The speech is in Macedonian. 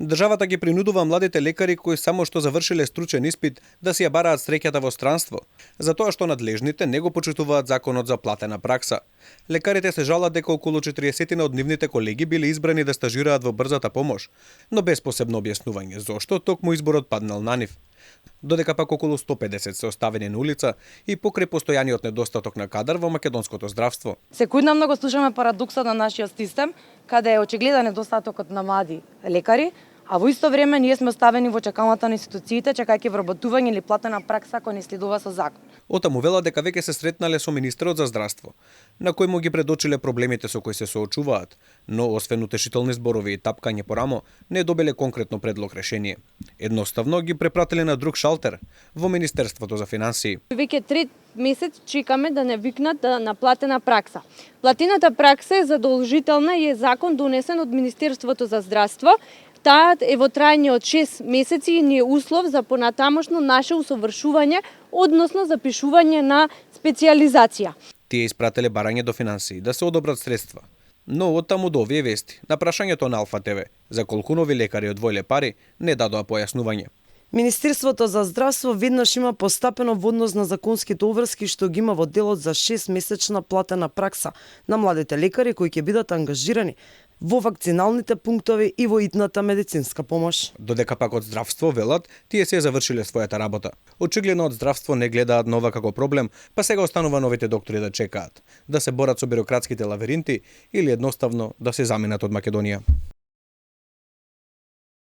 Државата ги принудува младите лекари кои само што завршиле стручен испит да си ја бараат среќата во странство, затоа што надлежните не го почитуваат законот за платена пракса. Лекарите се жалат дека околу 40 од нивните колеги биле избрани да стажираат во брзата помош, но без посебно објаснување зошто токму изборот паднал на нив. Додека пак околу 150 се оставени на улица и покрај постојаниот недостаток на кадар во македонското здравство. Секојдневно го слушаме парадоксот на нашиот систем, каде е очигледен недостатокот на млади лекари, а во исто време ние сме оставени во чекалната на институциите, чекајќи вработување или платена пракса кој не следува со закон. Отаму вела дека веќе се сретнале со министерот за здравство, на кој му ги предочиле проблемите со кои се соочуваат, но освен утешителни зборови и тапкање по рамо, не добиле конкретно предлог решение. Едноставно ги препратиле на друг шалтер во Министерството за финансии. Веќе 3 месец чекаме да не викнат на платена пракса. Платената пракса е задолжителна и е закон донесен од Министерството за здравство. Таа е во трајање од 6 месеци и ни е услов за понатамошно наше усовршување, односно запишување на специјализација. Тие испратиле барање до финансии да се одобрат средства. Но оттаму до овие вести, на прашањето на Алфа ТВ за колку нови лекари одвоиле пари, не дадоа појаснување. Министерството за здравство веднаш има постапено во однос на законските обврски што ги има во делот за 6-месечна платена пракса на младите лекари кои ќе бидат ангажирани во вакциналните пунктови и во итната медицинска помош. Додека пак од здравство велат, тие се завршиле својата работа. Очигледно од здравство не гледаат нова како проблем, па сега останува новите доктори да чекаат, да се борат со бирократските лавиринти или едноставно да се заминат од Македонија.